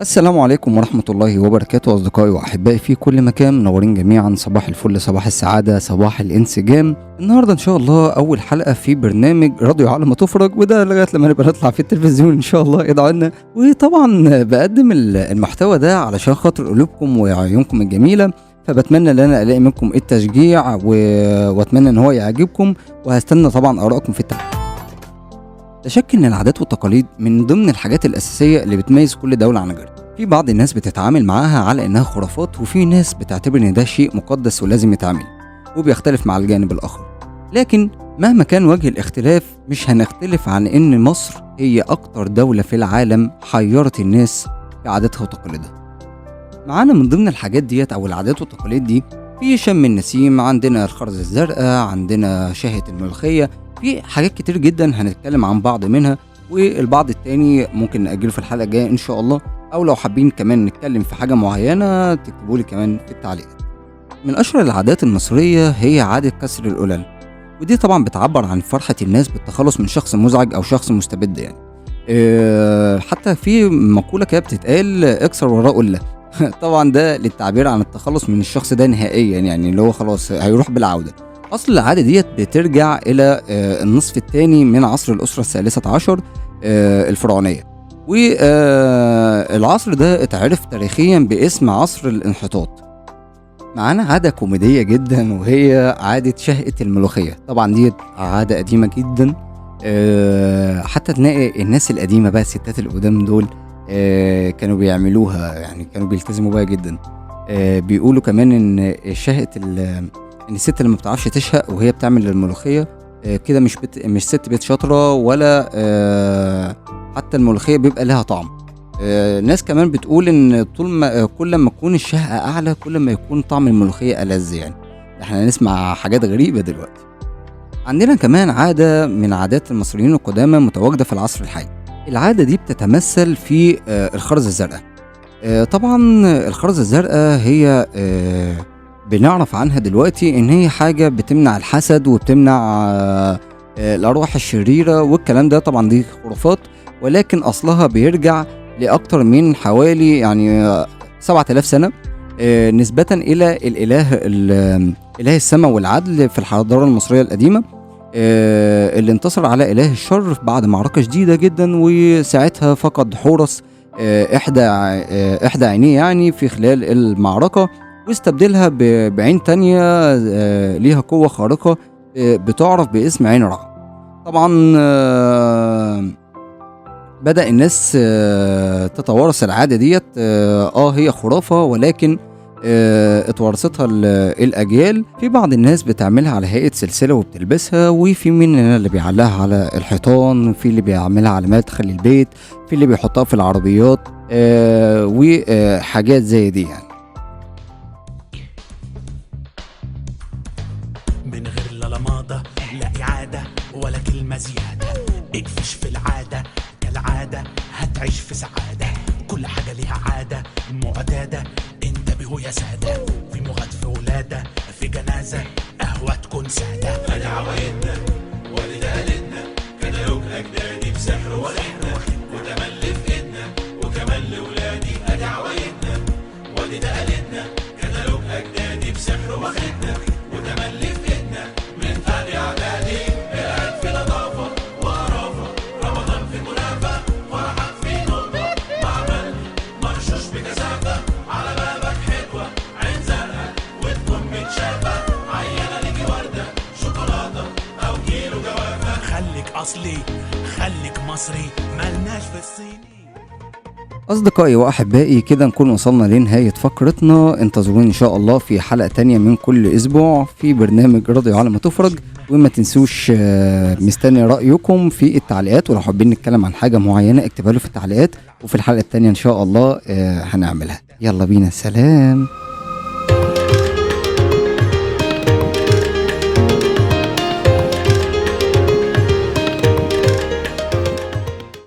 السلام عليكم ورحمة الله وبركاته أصدقائي وأحبائي في كل مكان، منورين جميعا. صباح الفل، صباح السعادة، صباح الانسجام. النهاردة إن شاء الله أول حلقة في برنامج راديو على ما تفرج، وده لغاية لما نبقى نطلع في التلفزيون إن شاء الله، ادعوا لنا. وطبعا بقدم المحتوى ده علشان خاطر قلوبكم وعيونكم الجميلة، فبتمنى ان انا الاقي منكم التشجيع واتمنى ان هو يعجبكم، وهستنى طبعا ارائكم في التعليق. لا شك ان العادات والتقاليد من ضمن الحاجات الاساسية اللي بتميز كل دولة عن غيرها. في بعض الناس بتتعامل معاها على انها خرافات، وفي ناس بتعتبر ان ده شيء مقدس ولازم يتعمل، وبيختلف مع الجانب الاخر. لكن مهما كان وجه الاختلاف، مش هنختلف عن ان مصر هي اكتر دولة في العالم حيرت الناس في عاداتها وتقاليدها. معانا من ضمن الحاجات ديت او العادات والتقاليد دي في شم النسيم، عندنا الخرز الزرقاء، عندنا شهية الملوخية، في حاجات كتير جدا هنتكلم عن بعض منها، والبعض التاني ممكن نأجله في الحلقة الجاية إن شاء الله، أو لو حابين كمان نتكلم في حاجة معينة تكتبوا لي كمان في التعليقات. من أشهر العادات المصرية هي عادة كسر القلل، ودي طبعا بتعبر عن فرحة الناس بالتخلص من شخص مزعج أو شخص مستبد يعني. حتى في مقولة كده بتتقال اكسر وراء قلة. طبعا ده للتعبير عن التخلص من الشخص ده نهائيا، يعني اللي هو خلاص هيروح بالعودة. أصل العادة ديت بترجع إلى النصف الثاني من عصر الأسرة الثالثة عشر الفرعونية، والعصر ده اتعرف تاريخيا باسم عصر الانحطاط. معانا عادة كوميدية جدا، وهي عادة شهقة الملوخية. طبعا دي عادة قديمة جدا، حتى تلاقي الناس القديمة بقى الستات القدام دول كانوا بيعملوها، يعني كانوا بيلتزموا بيها جدا. بيقولوا كمان ان شهقة ان الست اللي ما بتعرفش تشهق وهي بتعمل الملوخية كده مش ست بيت شاطرة، ولا حتى الملوخية بيبقى لها طعم. ناس كمان بتقول ان طول ما كل ما تكون الشهقة اعلى كل ما يكون طعم الملوخية ألذ. يعني احنا هنسمع حاجات غريبة دلوقتي. عندنا كمان عادة من عادات المصريين القدامى متواجدة في العصر الحالي. العادة دي بتتمثل في الخرز الزرقاء. طبعا الخرز الزرقاء هي بنعرف عنها دلوقتي ان هي حاجة بتمنع الحسد وبتمنع الارواح الشريرة والكلام ده. طبعا دي خرافات، ولكن اصلها بيرجع لاكتر من حوالي يعني 7000 سنة، نسبة الى الاله اله السماء والعدل في الحضارة المصرية القديمة، اللي انتصر على اله الشر بعد معركة شديدة جدا، وساعتها فقد حورس احدى عينيه يعني في خلال المعركة، واستبدلها بعين تانية ليها قوة خارقة بتعرف باسم عين رع. طبعا بدأ الناس تتوارث العادة ديت. هي خرافة، ولكن اتورثتها الأجيال. في بعض الناس بتعملها على هيئة سلسلة وبتلبسها، وفي مننا اللي بيعلقها على الحيطان، في اللي بيعملها على مدخل البيت، في اللي بيحطها في العربيات، وحاجات زي دي يعني. من غير لا لماضة لا إعادة ولا كلمة زيادة، اقفش في العادة كالعادة هتعيش في سعادة. كل حاجة ليها عادة معتادة، انتبهوا يا سادة، في مغاد في ولادة في جنازة قهوة تكون سادة. أدي عوايدنا وادي تقاليدنا، كتالوج أجدادي بسحر ولحنا، وتملي في إيدنا وكمان لولادي. أدي عوايدنا وادي تقاليدنا، كتالوج أجدادي بسحر واخدنا، وتملي في إيدنا من تاني إعدادي. العيد في نظافة وقرافة، رمضان في منافة، فرحك في نقطة، معمل مرشوش بكثافة، على بابك حلوة عين زرقاء وتكون متشافة، عينة ليكي وردة شوكولاتة أو كيلو جوافة. خليك أصلي خليك مصري، ملناش في الصيني. أصدقائي وأحبائي، كده نكون وصلنا لنهاية فقرتنا. انتظروني إن شاء الله في حلقة تانية من كل أسبوع في برنامج راديو على ما تفرج. وما تنسوش مستني رأيكم في التعليقات، ولو حابين نتكلم عن حاجة معينة اكتبها له في التعليقات، وفي الحلقة التانية إن شاء الله هنعملها. يلا بينا، سلام.